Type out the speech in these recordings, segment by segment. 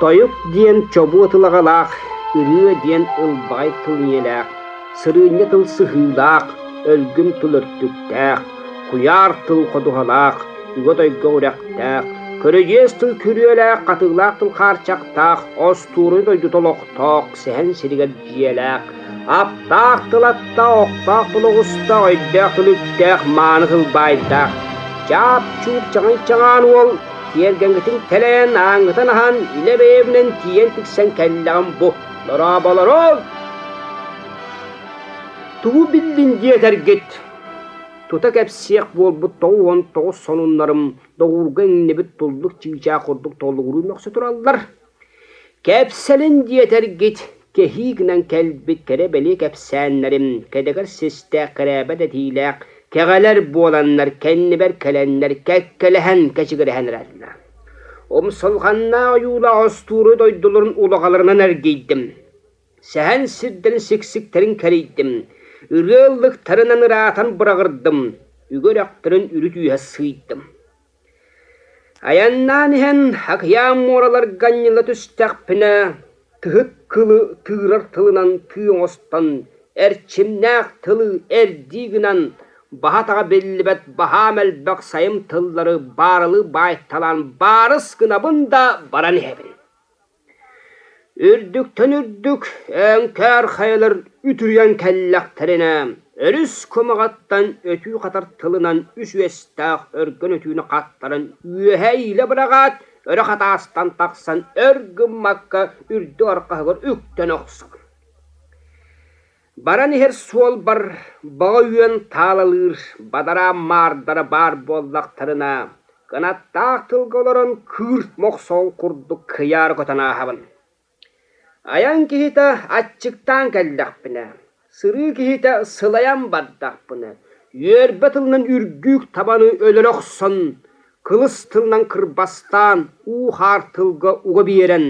Тойук диэн чобуо тылаҕалаах, ырыа диэн ылбаҕай тыл ийэлээх, сырыынньа тыл сыһыылаах, өлгүм тыл өртүктээх, куйаар тыл ходуһалаах, үгэ тойго үрэхтээх, көрүдьүөс тыл күрүөлээх, хатыылаах тыл хаарчахтаах, остуоруй дойдута олохтоох, сэһэн сиригэр дьиэлээх, аптаах тыл атта, охтоох тыл оҕуста, өйдөөх тыл үптээх, мааны тыл баайдаах, чаап-чууп чаҥый-чаҥаан уол Тиэргэҥҥитин тэлэйэн, ааҥҥытын аһан, илэ бэйэбинэн тиийэн тиксэн кэллэҕим бу. Дорооболорун! Тугу биллин диэтэргит? Тута кэпсиэх буолбут 99 сонуннарым доҕуурга иҥнибит туллук чыычаах курдук толугуруу мөхсө тураллар. Кэпсэлин диэтэргит, кэһии гынан кэлбит кэрэ-бэлиэ кэпсээннэрим кэдэгэр систээх кэрээбэт этиилээх кэҕэлэр буоланнар кэннибэр кэлэннэр кэккэлэһэн кэчигирэһэн эрэллэр. Умсулҕаннаах ойуулаах остуоруй дойдуларын улаҕаларынан эргийдим. Сэһэн сирдэрин сиксиктэрин кэрийдим, ырыа ыллыктарынан ыраатан быраҕырдым, үгү үрэхтэрин үрүт үөһэ сыыйдым. Айаннаан иһэн акыйаан муораларга анньыла түстэхпинэ, тыһыт кылы тыырар тылынан тыы оҥостон, эрчимнээх тылы эрдии гынан, баһа-атаҕа биллибэт баһаам элбэх сайым тыллары баарылыы баайталаан баарыс гынабын да баран иһэбин. Үрдүктэн үрдүк эҥкээр хайалар үтүрүйэн кэллэхтэринэ, өрүс кумаҕыттан өтүү хатар тылынан үс үөстээх өргөн өтүүнү хаттаран үөһэ иилэ быраҕаат, өрө хатаастан тахсан өр гыммакка үрдүк арҕаһыгар үктэнэ охсобун. Баран иһэр суолбар баҕа үөн таалалыыр бадараан маардара баар буоллахтарына, кынаттаах тылга олорон кыырт мохсоҕол курдук кыйаары көтөн ааһабын. Айан киһитэ аччыктаан кэллэхпинэ, сырыы киһитэ сылайан бардахпына, үөрбэ тылынан үргүүк табаны өлөрө охсон, Кылыс тылынан кырбастаан, уу-хаар тылга уга биэрэн,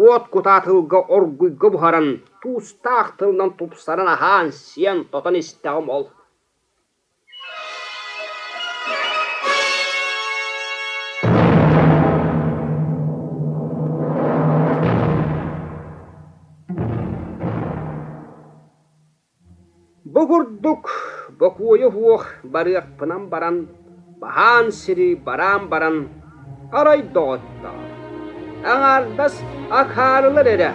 уот кутаа тылга оргуйга буһаран, туустаах тылынан тупсаран аһаан-сиэн тотон истэҕим ол. Бу курдук бокуойа суох барыахпынан баран, баһаан сири бараан баран, арай доҕоттоор, аҥаардас акаарылар эрэ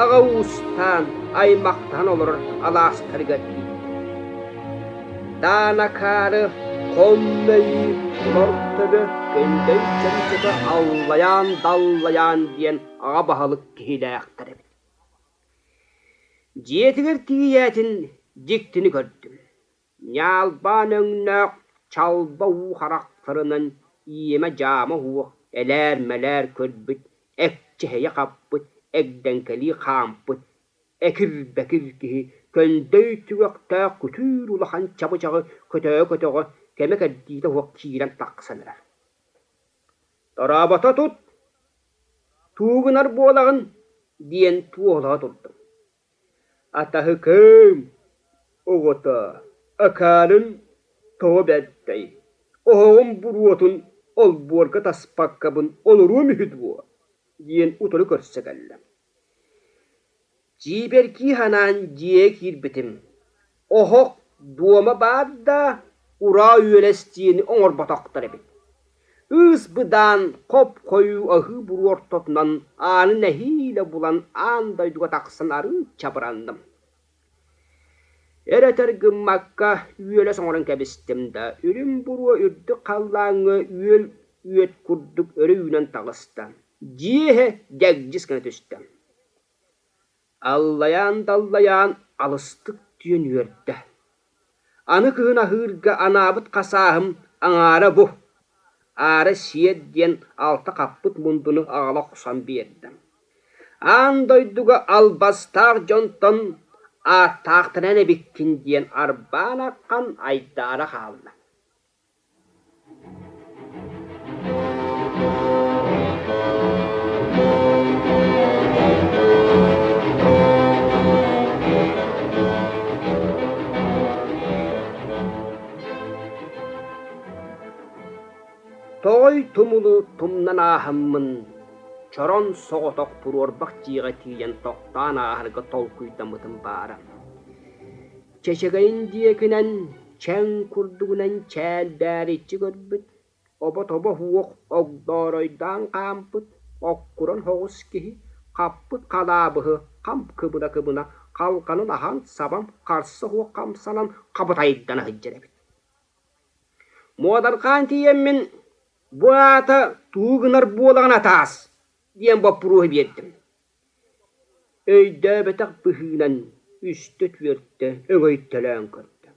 аҕа уустаан, аймахтаһан олорор алаастарыгар тиийдим. Даан акаары хоннойуу тортөбө көндөй чөмчөкө аллайаан-даллайаан диэн аҕа баһылык киһилээхтэр эбит. Дьиэтигэр тиийээтин дьиктини көрдүм: ньаалбаан өҥнөөх чалба уу харахтарынан иэмэ-дьаама уһуох элээр-мэлээр көрбүт, экчэһийэ хаппыт, эгдэҥкэлии хаампыт, экир-бэкир киһи көндөй түгэхтээх күтүүр улахан чабычаҕы көтөҕө-көтөҕө кэмэ-кэрдиитэ суох киирэн тахсан эрэр. «Дорообото тут, тугу гынар буолаҕын?» диэн туоһулаһа турдум. «Атаһыкым, оҕото, акаарын тоҕо бэртэй, оһоҕум буруотун олбуорга таспаккабын олоруом үһү дуо?» диэн утары көрсө кэллэ. Дьиибэргии санаан дьиэҕэ киирбитим, оһох дуома баар да, ураа үөлэс диэни оҥорботохтор эбит. Ыыс-быдаан хоп-хойуу аһыы буруо ортотунан ааны нэһиилэ булан аан дойдуга тахсан арыычча абыранным. Эр өтөр гыммакка үөлэс оҥорон кэбистим да, үрүҥ буруо үрдүк халлааҥҥа үөл үөт курдук өрө үүнэн таҕыста. Дьиэ иһэ дьэгдьис гына түстэ. Аллайаан-даллайаан алыстык түөн үөрдэ. Аны кыһын аһыырга анаабыт хасааһым аҥаара бу, аара сиэр диэн алта хаппыт мундуну аҕала охсон биэрдэ. Аан дойдуга албастаах дьонтон ааттаахтарынан эбиккин диэн арбаан аххан айдаара хаалла. Тоҕой тумулу тумнан ааһаммын. чорон соҕотох туруорбах дьиэҕэ тиийэн тохтоон ааһарга толкуйдаммытым баара. Чэчэгэйин диэкинэн чэҥ курдугунан чээлбээриччи көрбүт, обо-тобо уох огдооройдоон хаампыт, оккуран соҕус киһи хаппыт халаабыһы хам кыбына-кыбына халҕанын аһан сабан харса суох хамсанан хабытайдана сылдьар эбит. Муодарҕаан тиийэммин «Бу аата тугу гынар буолаҕын атаас?» диэн боппуруоһу биэрдим. Өйдөөбөтөх быһыынан үстэ-түөртэ өҥөйтөлөөн көрдө.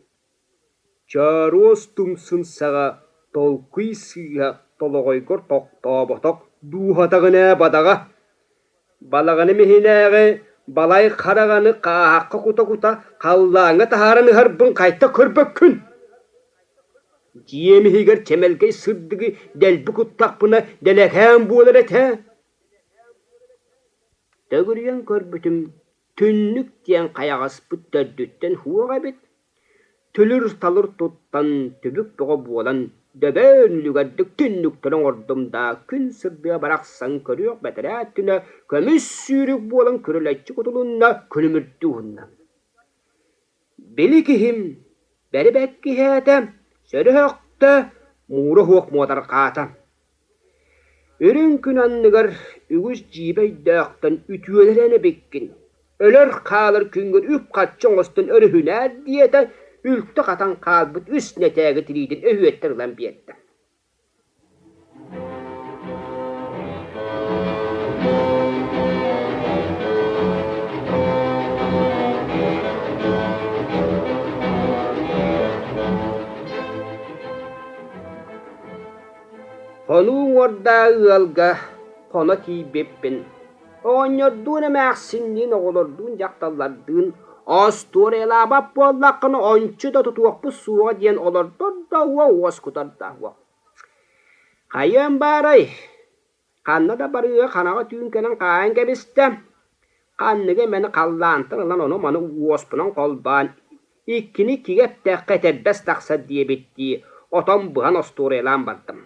Чооруос тумсун саҕа толкуй сыыһа толоҕойгор тохтооботох дууһатаҕын ээ бадаҕа Балаҕаным иһинээҕи балай хараҕаны хааһахха кута-кута халлааҥҥа таһааран ыһарбын хайта көрбөккүн. Дьиэм иһигэр чэмэлкэй сырдыгы дэлби куттахпына дэлэкээн буолар этэ. Төгүрүйэн көрбүтүм түннүк диэн хайаҕаспыт төрдүттэн суох эбит. Түлүр-талыр туттан, түбүк бөҕө буолан, дөбөөн үлүгэрдик түннүктэри оҥордум да, күн сырдыга барахсан көрүөх бэтэрээ өттүнэ көмүс сүүрүк буолан күрүлэччи кутулунна, күлүмүрдүү уһунна. Били киһим бэри бэккиһээтэ, сөрү-һөхтө, муура суох муодарҕаата. Үрүҥ күн анныгар үгүс дьиибэ өйдөөхтөн үтүөлэрэн эбиккин, өлөр-хаалар күҥҥэр үп-харчы оҥостон өрүһүнээр диэтэ, үлтү хатан хаалбыт үс нэтээги тириитин өһүөттэн ылан биэрдэ. Хонуу уҥуордаах ыалга хоно тиийбиппин, оҕонньордуун эмээхсинниин, оҕолордуун дьахталлардыын остуоруйалаабат буоллаххына ончу да тутуохпут суоҕа диэн олордор да уо уоскутар да уо. Хайыам баарай, Ханна да барыа ханаҕа түүн кэлэн хаайан кэбистэ, ханныгы эмэни халлаантан ылан ону-маны уоспунан холбоон иккини иккигэ эптэххэ этэрбэс тахсар диэбиттии отон быһан остуоруйалаан бардым.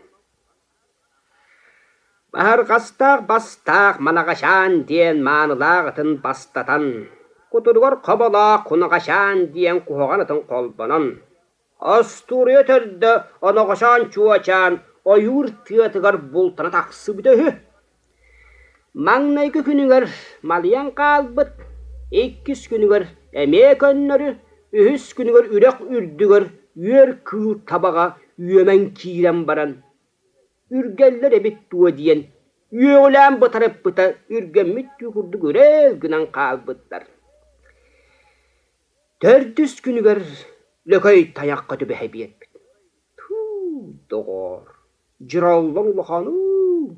Баһырҕастаах бастаах Манаҕачаан диэн маанылаах ытын бастатан, кутуругар хоболоох Кунаҕачаан диэн куһаҕан ытын холбонон, Остуоруйа төрдө Оноҕочоон чуочаан ойуур тыатыгар бултана тахсыбыта үһү. Маҥнайгы күнүгэр малыйан хаалбыт, иккис күнүгэр эмиэ көннөрү, үһүс күнүгэр үрэх үрдүгэр үөр кыыл табаҕа үөмэн киирэн баран, үргэллэр эбит дуо диэн үөҕүлээн бытарыппыта үргэммит түү курдук үрэл гынан хаалбыттар. Төрдүс күнүгэр Лөкөй тайахха түбэһэ биэрбит. Туу, доҕоор, дьыраллан улаханыы!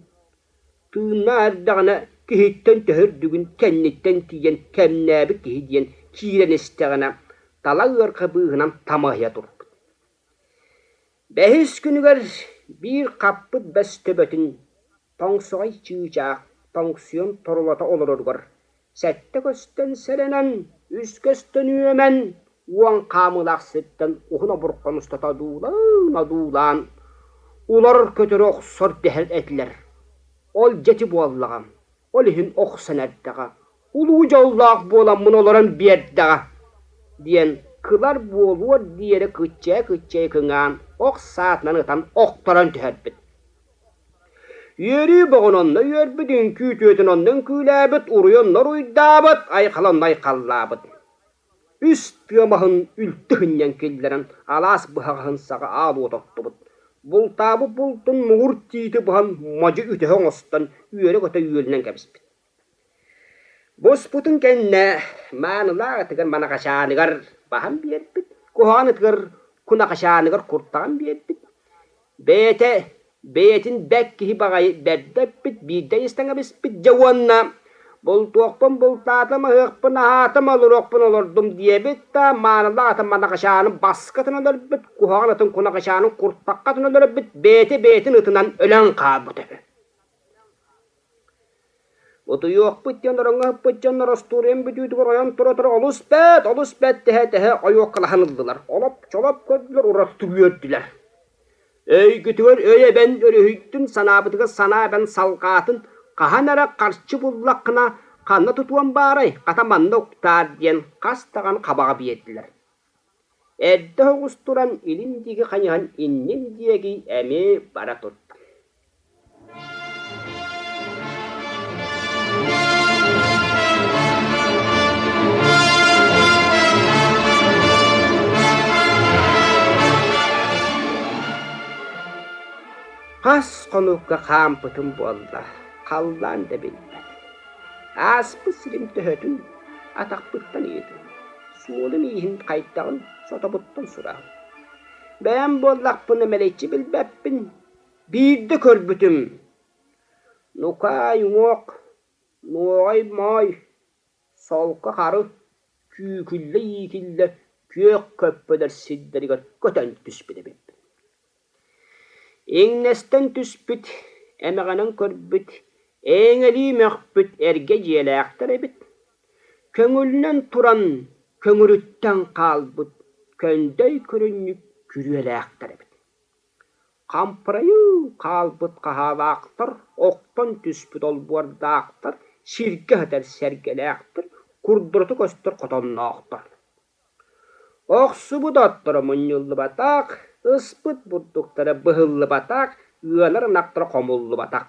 Тыыннаах эрдэҕинэ киһиттэн төһө үрдүгүн кэнниттэн тиийэн кэмнээбит киһи диэн киирэн истэҕинэ, тала ыарха быыһынан тамаһыйа турбут. Бэһис күнүгэр биир хаппыт бэс төбөтүн тоҥсоҕой чыычаах тоҥсуйан торулата олороругар сэттэ көстөн сэрэнэн, үс көстөн үөмэн, уон хаамыылаах сиртэн уһун обурхан устата одуулаан-одуулаан улар көтөрү охсор дэһэр этилэр. Ол дьэти буоллаҕа, ол иһин охсон эрдэҕэ, улуу дьоллоох буоламмын олорон биэрдэҕэ диэн кылар буолуор диэри кыччайа-кыччайа кыҥаан ох саатынан ытан охторон түһэрбит. Үөрүү боҕун онно үөрбүт, үҥкүү үтүөтүн онно үҥкүүлээбит, уруйу онно уруйдаабыт, айхал онно айхаллаабыт. Үс тыа маһын үлтү сынньан киллэрэн алаас быһаҕаһын саҕа аал уот оттубут. Бултаабыт бултун муҥур тиити быһан модьу үтэһэ оҥостон үөрэ-көтө үөлүнэн кэбиспит. Буспутун кэннэ маанылаах ытыгар манаҕачааныгар баһан биэрбит, куһаҕан ытыгар кунахачааныгар куртаҕан биэрбит. Бэйэтэ бэйэтин бэт киһи баҕайы бэрдэ эппит, биирдэ истэн кэбиспит дьэ уонна бултуохпун бултаатым, аһыахпын аһаатым, олоруохпун олордум диэбит да, маанылаах атын манаҕачаанын баскытын өлөрбүт, куһаҕан атын кунахачаанын куртаххатын өлөрбүт, бэйэтэ бэйэтин ытынан өлөн хаалбыт үһү. Утуйуохпут диэн ороҥҥо ыппыт дьоннор остуоруйам бүтүүтүгэр ойон тура-тура олус бэрт, олус бэрт дэһэ-дэһэ ойуоккалаһан ыллылар, олоп-чолоп көрдүлэр, ураты үөрдүлэр. Өйгүтүгэр өй эбэн өрүһүйдүн, санаабытыгар санаа эбэн салҕаатын, Хаһан эрэ харчы буллаххына ханна тутуом баарай, хата манна уктаар диэн хас даҕаны хабаҕа биэрдилэр. Эрдэ соҕус туран илин диэки хайыһан иннин диэки эмиэ бара турда. Хас хонукка хаампытым буолла, халлаан да билбэт. Ааспыт сирим төһөтүн атахпыттан ыйытыҥ, суолум-ииһин хайдаҕын сотобуттан сураһыҥ. Бэйэм буоллахпына мэлэччи билбэппин, биирдэ көрбүтүм, нукаай уҥуох, нуоҕай моой, солко хары, күүкүллэ-иикиллэ күөх көппөлөр сирдэригэр көтөн түспүт эбиппин. Иҥнэстэн түспүт, эмэҕинэн көрбүт, эйэҥэлии мөхпүт эргэ дьиэлээхтэр эбит. Көҥүлүнэн туран көҥүрүттэн хаалбыт көндөй көрүнньүк күрүөлээхтэр эбит. Хампырайыы хаалбыт хаһаалаахтар, охтон түспүт олбуордаахтар, сиргэ сытар сэргэлээхтэр, курдуруту көстөр хотонноохтор. Охсубут отторо мунньуллубатах, ыспыт бурдуктара быһыллыбатах, ыанар ынахтара хомуллубатах.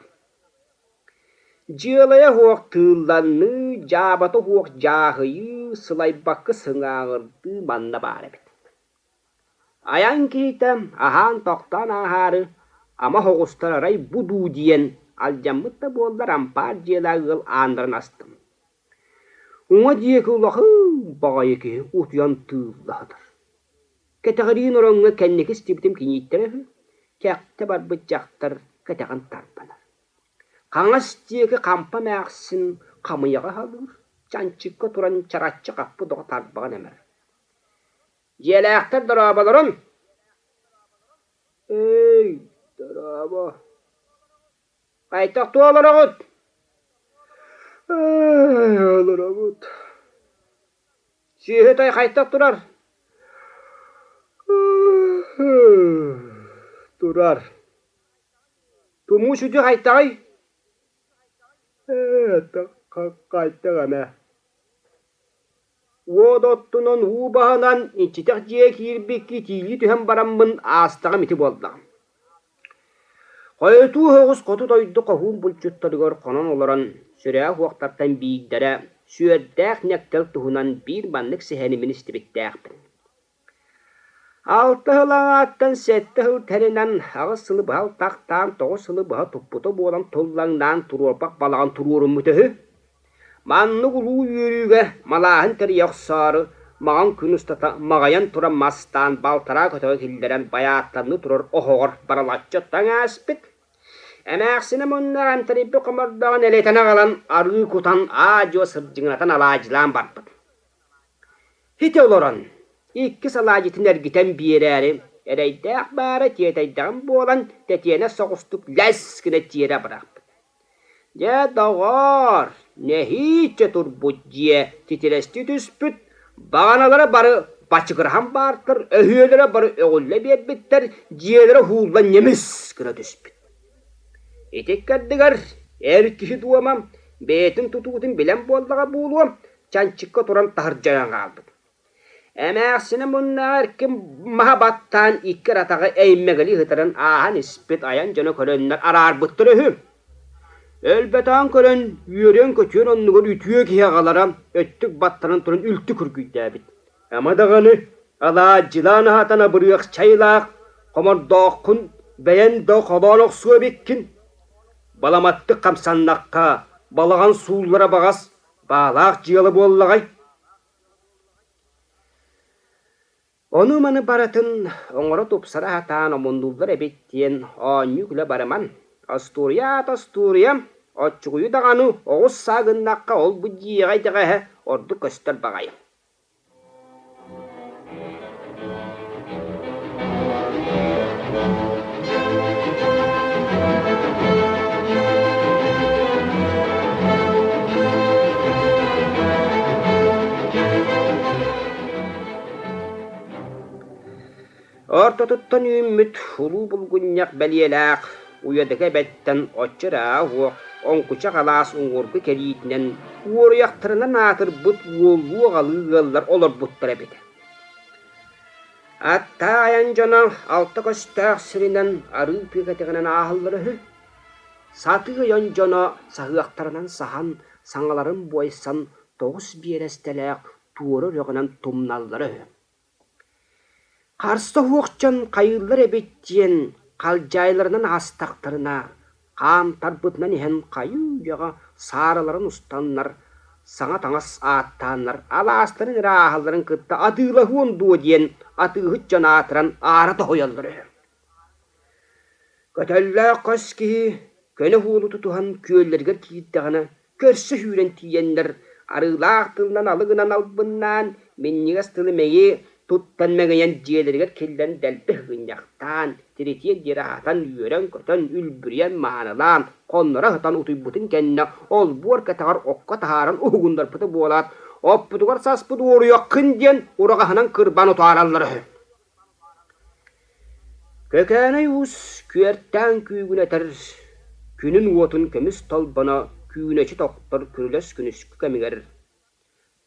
Дьыалайа суох тыылланыы, дьаабата суох дьааһыйыы, сылайбакка сыҥааҕырдыы манна баар эбит. Айан киһитэ аһаан-тохтоон ааһаары, ама оҕустар арай бу дуу диэн алдьаммыт да буоллар ампаар дьиэлээх ыал ааннарын астым. Уҥа диэки улахан баҕайы киһи утуйан тыылла сытар. Кэтэҕириин ороҥҥо кэнники истибитим кинииттэрэ үһү, кэхтэ барбыт дьахтар кэтэҕин тарбанар. Хаҥас диэки хампа эмээхсин хамыйаҕы аһалыыр, чанчыкка туран чараччы хаппыт оҕо тарбаҕын эмэр. Дьиэлээхтэр дорооболорун! Эй, дорообо! Хайдах туох олороҕут? Олоробут. Сүөһү той хайдах турар? Турар. Тумуу сүдү хайдаҕый? Хайдах эмэ. Уот оттунан, уу баһынан иччитэх дьиэ киирбикки тиийии түһэн бараммын аастаҕым ити буоллаҕым. Хойутуу соҕус хоту дойду хоһуун булчуттарыгар хонон олорон, сүрэҕэ суохтартан биирдэрэ сүөрдээх нэктэл туһунан биир маннык сэһэни мин истибиттээхпин. Алта сыл аҥааттан сэттэ сыл тэринэн, аҕыс сылы быһа алтахтаан, тоҕус сылы быһа туппута буолан туллаҥнаан туруорбах балаҕан туруоруммут үһү. Маннык улуу үөрүүгэ малааһын тэрийэ охсоору, маҕан күн устата маҕайан туран мастаан балтараа көтөҕө киллэрэн байааттаныы турар оһоҕор барылаччы оттон ааспыт. Эмээхсинэ муннаах эмтэрийбит хомордооҕун элитэн аҕалан арыы кутан аа-дьуо сырдьыҥнатан алаадьылаан барбыт. Ити олорон, иккис алаадьытын эргитэн биэрээри, эрэйдээх баара тиэтэйдэҕим буолан, тэтиэнэ соҕустук лэс гына тиэрэ бырахпыт. Дьэ, доҕоор, нэһииччэ турбут дьиэ титирэстии түспүт, баҕаналара бары бачыгыраһан баартар, өһүөлэрэ бары өҕүллэ биэрбиттэр, дьиэлэрэ уһууллан ньимис гына түспүт. Ити иккэрдигэр эр киһи дуома бэйэтин тутуутун билэн буоллаҕа буолуо, чанчыкка туран таһырдьайан хаалбыт. Эмээхсинэ муннааҕар ким маһа баттаан икки атаҕы эймэгэлии сытарын ааһан испит айан дьоно көрөннөр араарбыттар үһү. Өлбөтөҕүн көрөн үөрүөн-көтүөн оннугар үтүө киһи аҕалара өттүк баттанан туран үлтү күргүйдээбит. Ама даҕаны алаадьылаан аһатан абырыах чайылаах хомордооххун бэйэн да холоон охсуо эбиккин. Баламаттык хамсаннахха балаҕан сууллара баҕас баалаах дьыала буоллаҕай. Ону-маны барытын оҥоро-тупсара сатаан омуннууллар эбит диэн оонньуу-күлэ барыман. Остуоруйа аата остуоруйа, оччугуйу даҕаны оҕус саа гыннахха ол-бу дьиэҕэ итэҕэһэ ордук көстөр баҕайы. Ортотуттан үүммүт улуу булгунньах бэлиэлээх уйадыга эбэттэн оччо эрэ уох. Оҥкучах алаас уҥуоргу кэлиитинэн уоруйахтарынан аатырбыт уоллуу-аҕалыы ыаллар олорбуттар эбит. Аттаах айан дьоно алта көстөөх сиринэн арыы тыа кэтэҕинэн ааһаллара үһү. Сатыы ойон дьоно саһыахтарынан саһан, саҥаларын буойсан тоҕус биэрэстэлээх туора үрэҕинэн тумналлара үһү. Харса суох дьон хайыыллар эбит диэн халдьаайыларынан аастахтарына, хаамтарбытынан иһэн хайыы-үйэҕэ саараларын устаннар, саҥа таҥас ааттааннар, алаастарын эрэ ааһалларын кытта атыылаһыан дуо диэн атыыһыт дьон аатыран аара тоһуйаллар үһү. Көтөллөөх хос киһи көнө уолу тутуһан күөллэригэр киирдэҕинэ, көрсө сүүрэн тиийэннэр, арыылаах тылынан алы гынан албыннаан, минньигэс тылы мэйи туттан мэҥийэн дьиэлэригэр киллэрэн дэлби ыһыгынньахтаан, тиритиэр диэри аһатан, үөрэн-көтөн, үлбүрүйэн маанылаан, хонноро сытан утуйбутун кэннэ олбуор кэтэҕэр окко таһааран уһугуннарбыта буолаат, оппутугар саспыт уоруйаххын диэн ураҕаһынан кырбаан утаараллара үһү. Көкөөнөй уус күөртээн күүгүнэтэр, күнүн уотун көмүс толбоно күүнэчи тохтор күрүлэс күнүскү кэмигэр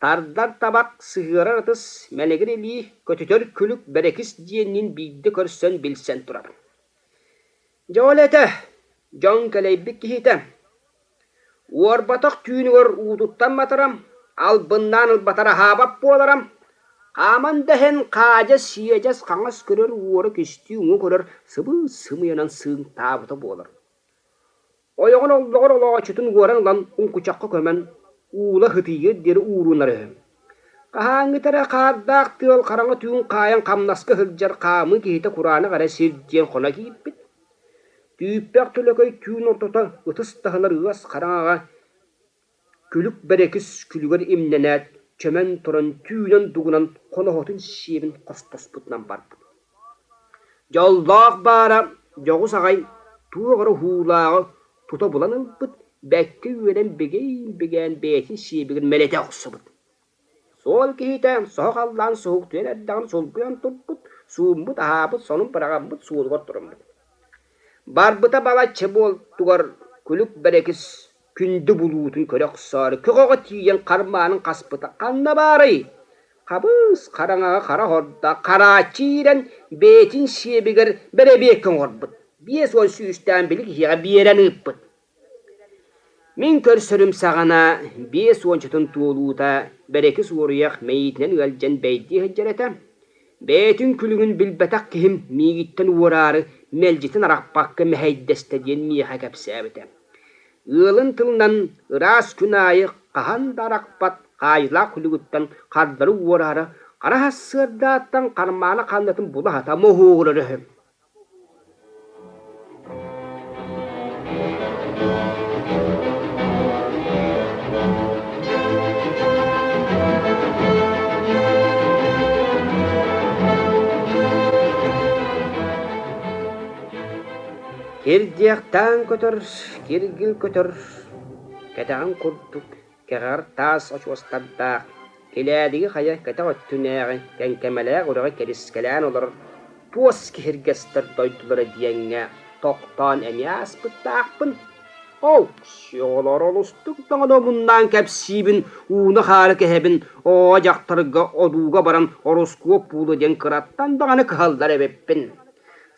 тардар табах, сыһыарар ытыс, мэлигир илии, көтүтэр күлүк бэрэкис диэнниин биирдэ көрсөн билсэн турабын. Дьэ ол этэ, дьон кэлэйбит киһитэ. Уорбатах түүнүгэр уутуттан матарам, албыннаан ылбатар аһаабат буоларам. Хааман да иһэн хаадьас сиэдьэс хаҥас көрөр уора кистии уҥа көрөр сыбыс-сымыйанан сыыҥтаабыта буолар. Ойоҕун оллоҕор олооччутун уоран ылан уҥкучахха көмөн уула һытыйыар диэри уурунар үһү. Хаһааҥҥыта эрэ хаардаах тыал хараҥа түүн хаайан хамнаска сылдьар хаамыы киһитэ кураанах эрэ сир диэн хоно киирбит. Түүппэх түлэкэй түүн ортото ытыс таһынар ыас хараҥаҕа күлүк бэрэкис күлүгэр имнэнээт, чөмөн туран түүнэн дугунан хоноһотун сиэбин хостоспутунан барбыт. Дьоллоох баара дьоҕус аҕай туох эрэ уһуулааҕы тута булан ылбыт, бэккэ үөрэн бигээн-бигээн бэйэтин сиэбигэр мэлитэ охсубут. Суол киһитэ соһо халлаан суһуктуйан эрдэҕинэ сулбуйан турбут, сууммут, аһаабыт, сонун быраҕаммыт суолугар туруммут. Барбыта балачча буолтугар күлүк бэрэкис күндү булуутун көрө охсоору көҕөҕө тиийэн хармаанын хаспыта ханна баарый? Хабыс хараҥаҕа хара хордо харааччы иирэн бэйэтин сиэбигэр бэрэбиэркэ оҥорбут, 50 сүүстээн били киһиэхэ биэрэн ыыппыт. Мин көрсөрүм саҕана биэс уончатын туолуута бэрэкис уоруйах мэйиитинэн ыалдьан бэйдиэ сылдьар этэ. Бэйэтин күлүгүн билбэтэх киһим миигиттэн уораары мэлдьитин арахпакка мэһэйдэстэ диэн миэхэ кэпсээбитэ. Ыалын тылынан ыраас күн аайы хаһан да арахпат хаайыылаах күлүгүттэн хардары уораары хара сарсыардааттан хармаана ханнатын була сата моһуогурар үһү. Кирдиэхтээн көтөр, киргил көтөр, кэтэҕин курдук кэҕэр таас очуостардаах, Килээдиги хайа кэтэх өттүнээҕи Кэҥкэмэлээх үрэҕи кэрискэлээн олорор туос киһиргэстэр дойдулара диэҥҥэ тохтоон эмиэ ааспыттаахпын. Ол оҕолор олустук даҕаны омуннаан кэпсиибин, ууну-хаары кэһэбин, оҕо дьахтарга одууга баран ороскуоп буолуо диэн кыраттан даҕаны кыһаллар эбиппин.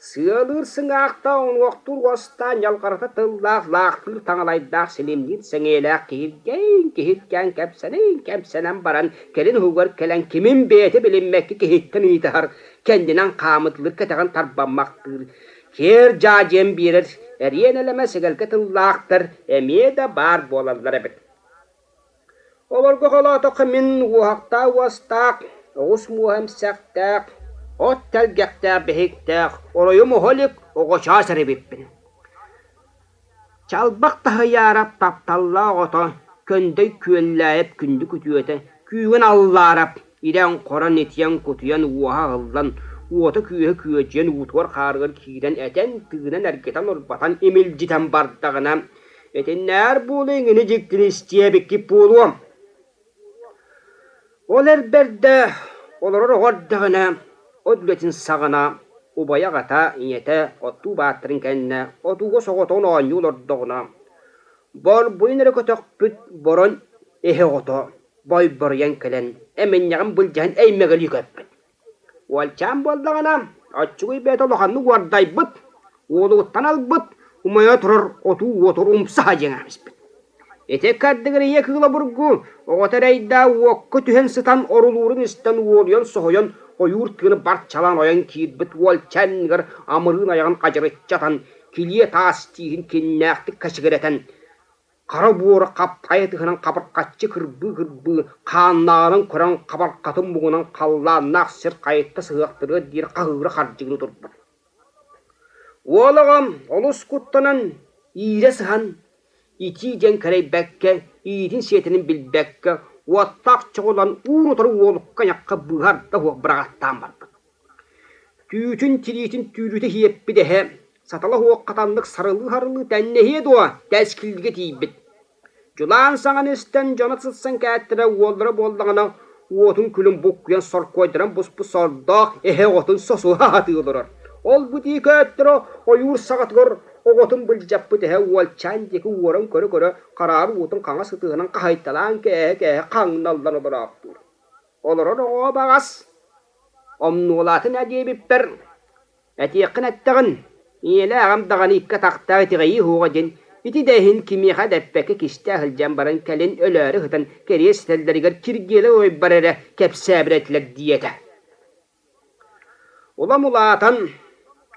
Сыалыыр сыҥаахтаах уҥуохтуур уостаах ньалҕарыта тыллаах лаахтыыр таҥалайдаах силимниир сэҥиэлээх киһиргээн киһиргээн кэпсэнэн кэпсэнэн баран кэлин уһугар кэлэн кимин бэйэтэ билиммэккэ киһиттэн ыйытаһар кэннинэн хаамытыллар кэтэҕин тарбаммахтыыр киэр дьаадьыйан биэрэр эриэн элэмэ сэгэлгэ тыллаахтар эмиэ да баар буолаллар эбит. Олорго холоотоххо мин уоһахтаах уостаах, оҕус муоһа эмсэхтээх, от тэлгэхтээх биһиктээх, оройум оһо илик оҕочоос эрэ эбиппин. Чалбах Таһыйаарап тапталлаах оҕото, Көндөй Күөллээйэп күндү күтүөтэ, Күүгэн Аллаарап ирэн-хорон, итийэн-кутуйан уоһа аһыллан, уота-күүһэ күөдьүйэн уутугар-хаарыгар киирэн этэн-тыынан эргитэн-урбатан имилдьитэн бардаҕына, Итиннээр буолуо иҥини дьиктини истиэбиккит буолуо. Ол эр бэрдэ олорор оҕо эрдэҕинэ, от үлэтин саҕана убайа аҕата, ийэтэ оттуу бааттарын кэннэ отууга соҕотоҕун оонньуу олордоҕуна, Борбуйун эрэ көтөхпүт борон эһэ оҕото бойборуйан кэлэн эминньэҕин былдьаһан эймэгэлии көппүт. Уолчаан буоллаҕына, оччугуй бэйэтэ улаханнык уордайбыт, уолугуттан ылбыт, умайа турар отуу уотугар умса дьиҥээбиспит. Ити ыккардыгар ийэ кыыл обургу оҕото эрэйдээх уокка түһэн сытан орулуурун истэн уолуйан соһуйан ойуур тыаны барчалаан ойон киирбит уолчаан иннигэр амырыын айаҕын хадьырыччы атан килиэ таас тииһин киннээхтик кэчигирэтэн хара буора хаптаҕай ытыһынан хабырхаччы кырбыы-кырбыы хааннааҕынан көрөн хабархатын муҥунан халлааннаах сир хайытта сыһыахтарыар диэри хаһыыра хардьыгыныы турбут. Уол оҕом олус куттанан иирэ сыһан, итии диэн кэрэйбэккэ, иитин сиэтинин билбэккэ, уоттаах чоҕулан уун-утары уолукка-айахха быыһар да суох быраҕаттаан барбыт. Түүтүн тириитин түүрүтэ сиэппит эһэ сатала суох хатаннык сарылыы-сарылыы тэннэһиэ дуо, тэскилгэ тиийбит. Дьулаан саҥаны истэн дьоно сырсан кээттэрэ уоллара буоллаҕына уотун күлүн буккуйан соркуойдаран буспут сордоох эһэ оҕотун сосуһа сатыы олорор. Ол бу дии көөттөрө ойуур саҕатыгар оҕотун былдьаппыт эһэ уолчаан диэки уоран көрө-көрө хараары уутун хаҥас ытыһынан хаһыйталаан кээһэ-кээһэ хаҥналлан олороохтуур. Олорор оҕо баҕас Омнуолаатын ээ диэбиппэр, этиэххин эттэҕин, ийэлээ аҕам даҕаны икки атахтаах итэҕэйии уһуоҕа диэн ити да иһин кимиэхэ да эппэккэ кистээх илдьэн баран кэлин өлөөрү сытан кэриэс этэллэригэр Киргиэлэй уойбар эрэ кэпсээбит этилэр диэтэ. Улам улаатан,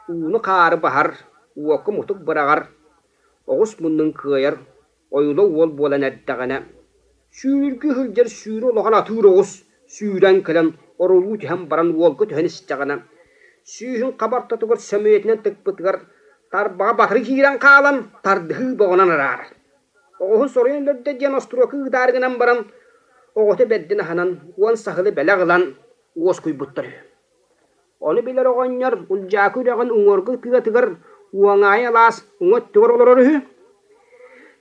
ууну-хаары баһар, уокка мутук быраҕар, оҕус муннун кыайар, ойула уол буолан эрдэҕинэ, сүүргүү сылдьар сүүрэ улахан атыыр оҕус сүүрэн кэлэн орулуу түһэн баран уолга түһэн истэҕинэ, сүүһүн хаба ортотугар сөмүйэтинэн тыкпытыгар тарбаҕа батары киирэн хаалан тардыһыы боҕунан араарар. Оҕуһун соруйан өлөрдө диэн остуруока ыытаары гынан баран, оҕото бэрдин аһынан уон саһылы бэлэх ылан уоскуйбуттар үһү. Ону билэр оҕонньор Улдьаакы үрэҕин уҥуоргу тыатыгар Уоҥаайы алаас уҥа өттүгэр олорор үһү.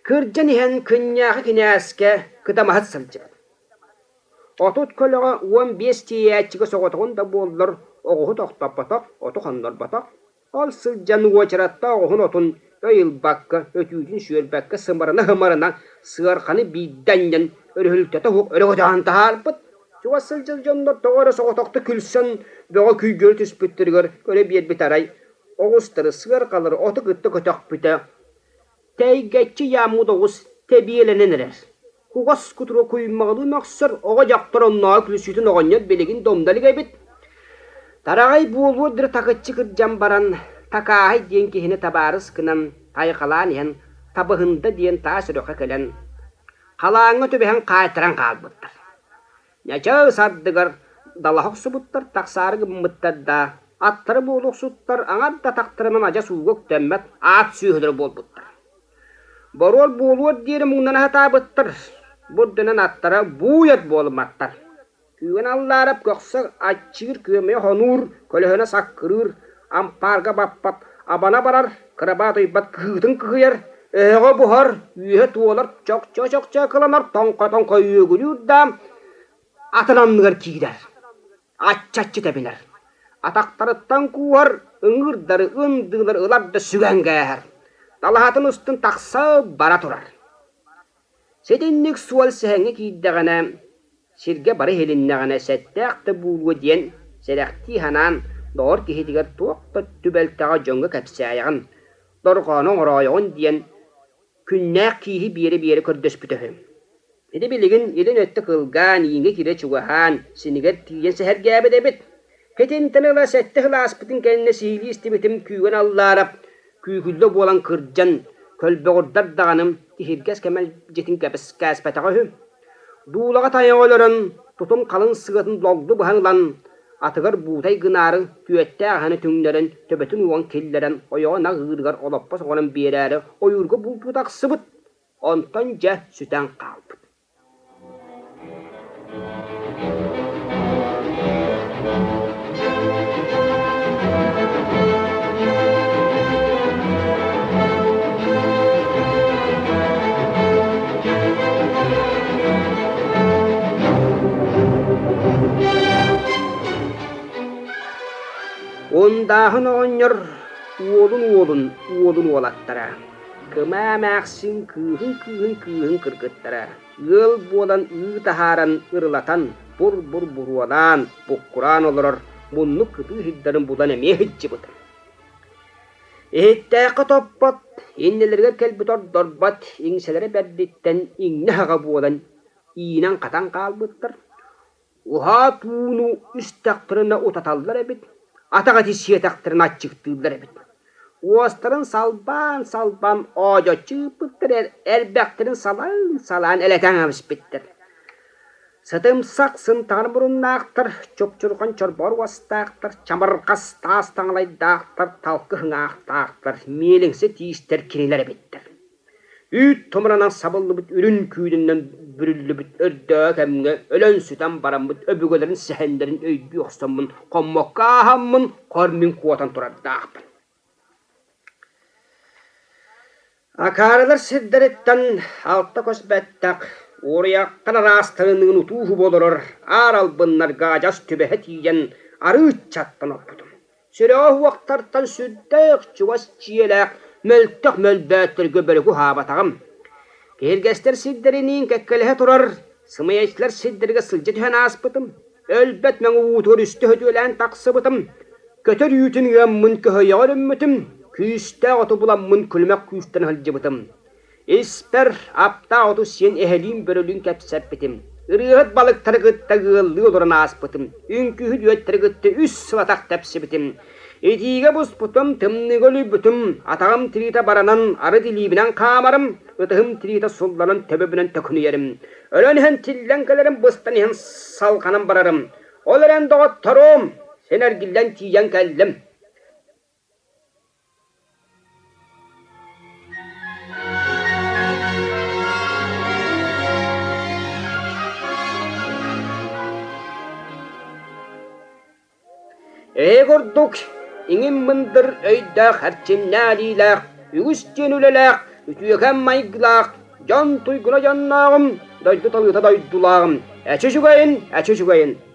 Кырдьан иһэн Кынньаахы кинээскэ кытамаһыт сылдьыбыт. 30 көлөҕө 15 тиэйээччигэ соҕотоҕун да буоллар оҕуһу тохтоппотох, оту хоннорботох. Ол сылдьан уочараттаах оҕуһун отун өй ылбакка, өтүүтүн сүөрбэккэ сымарына-сымарына сыарҕаны биирдэ анньан өрүһүлтэтэ суох өрө көтөҕөн таһаарбыт. Чугас сылдьар дьоннор тоҕо эрэ соҕотохто күлсэн бөҕө күйгүөрү түспүттэригэр көрө биэрбит арай оҕустары, сыарҕалары оту кытта көтөхпүтэ Тэйгэччи ыйааммыт оҕус тэбиэлэнэн эрэр. Кугас кутуруга куймаҕалыы мөхсөр оҕо-дьахтар оннооҕу күлсүүтүн оҕонньор билигин да умна илик эбит. Тараҕай буолуор диэри такыччы кырдьан баран, Такааһай диэн киһини табаарыс гынан тайҕалаан иһэн Табыһында диэн таас үрэххэ кэлэн, халааҥҥа түбэһэн хаайтаран хаалбыттар. Ньачаас ардыгар далаһа охсубуттар, тахсаары гыммыттар да, аттара буолуохсуттар аҥар да атахтарынан адьас ууга үктэммэт аат сүөһүлэрэ буолбуттар. Боруол буолуор диэри муҥнана сатаабыттар, бу үрдүнэн аттара бууйат буолумматтар. Күүгэн Аллаарап көхсө аччыыр, күөмэйэ хонуур, көлөһүнэ саккырыыр, ампаарга баппат, абана барар, кырабаа утуйбат кыһыытын кыһыйар, өһөҕө буһар, үөһэ туолар, чокчо-чокчо кыланар, тоҥхо-тоҥхо үөгүлүүр да, атын анныгар киирэр, аччаччы тэбинэр. Атахтарыттан кууһар, ыҥыырдары, ындыылары ылар да сүгэн кээһэр. Далаһатын устун тахса бара турар. Ситинник суол сэһэҥҥэ киирдэҕинэ, сиргэ бары иһилиннэҕинэ сэттээх да буолуо диэн сэрэхтии санаан, доҕор киһитигэр туох да түбэлтэҕэ дьоҥҥо кэпсээйэҕин, дорҕоону оҥороойоҕун диэн күннээх кииһи биэрэ-биэрэ көрдөспүтэ үһү. Ити билигин илин өттө кылгаан, ииҥҥэ киирэ чугаһаан, синигэр тиийэн сэһэргээбит эбит. Итинтэн ыла сэттэ сыл ааспытын кэннэ сиһилии истибитим күүгэн аллаарап, күүкүллэ буолан кырдьан, көлбөҕүрдэр даҕаны киһиргэс кэмэлдьитин кээспэтэҕэ үһү. Дуулаҕа тайаҕа өлөрөн, тутум халыҥ сыатын логлу быһан ылан, атыгар буутай гынаары, түөттээх аһаны түҥнэрэн, төбөтүн уган киллэрэн, ойоҕо нах ыырыгар олоппос оҥорон биэрээри ойуурга бултуу тахсыбыт, онтон дьэ сүтэн хаалбыт. Ундааһын оҕонньор уолун уолун уолун уолаттара. Кымаа эмээхсин кыыһын кыыһын кыыһын кыргыттара ыал буолан ыы таһааран ырылатан бур-бур буруолаан буккураан олорор муннук кытыы сирдэрин булан эмиэ сылдьыбытым. Иһиттээххэ топпот, иннилэригэр кэлбит ордорбот, иҥсэлэрэ бэрдиттэн иҥнэ-аһаҕа буолан иинэн-хатан хаалбыттар. Уһаат ууну истэхтэринэ утаталлар эбит, атах эти сиэтэхтэринэ аччыктыыллар эбит. Уостарын салбаан-салбаан оодьоччу ыыппыттар, эрбэхтэрин салаан-салаан элэтэн кэбиспиттэр. Сытымсах сынтаҕар муруннаахтар, чупчурҕан чорбоор уостаахтар, чамырҕас таас таҥалайдаахтар, талкы ыһыҥаахтаахтар, миэлиҥсэ тиистэр кинилэр эбиттэр. Үүт тумуранан сабыллыбыт үрүн күүнүнэн бүрүллүбүт өрдөөҕү кэмҥэ өлөн-сүтэн бараммыт өбүгэлэрин сэһэннэрин өйдүү охсоммун хоммокко ааһаммын хор мин куотан турардаахпын. Акаарылар сирдэриттэн алта көс бэттэх, уоруйахтар араастарыныын утуу-субу олорор аар албыннарга адьас түбэһэ тиийэн арыыччаттан оппутум. Сүрэҕэ уһуохтартан сүрдээх чугас дьиэлээх мөлтөх мөлбөөттөргө бөрүкү уһаабатаҕым. Киһиргэстэр сирдэриниин кэккэлэһэ турар сымыйаччылар сирдэригэр сылдьа түһэн ааспытым. Өлбөт мэҥэ уутугар үстэ сөтүөлээн тахсыбытым. Көтөр үүтүн ыаммын көһүйэҕэ өрүммүтүм. Күүстээх оту буламмын күлүмэх күүстэн сылдьыбытым. Испэр аптаах оту сиэн эһэлиин-бөрөлүүн кэпсэппитим. Ырыаһыт балыктары кытта ыаллыы олорон ааспытым. Үҥкүүһүт үөттэри кытта үс сыл атах тэпсибитим. Итиигэ буспутум, тымныыга үлүйбүтүм, атаҕым тириитэ баранан арыт илиибинэн хаамарым, ытыһым тириитэ сулланан төбөбүнэн төкүнүйэрим. Өлөн иһэн тиллэн кэлэрим, быстан иһэн салҕанан барарым. Ол эрэн, доҕотторум, син эргиллэн тиийэн кэллим. Эһи курдук иҥин мындыр өйдөөх, эрчимнээх илиилээх, үгүс диэн үлэлээх, үтүөкэн майгылаах, дьон туйгуна дьоннооҕум, дойду талыыта дойдулааҕым, эчи үчүгэйин, эчи үчүгэйин!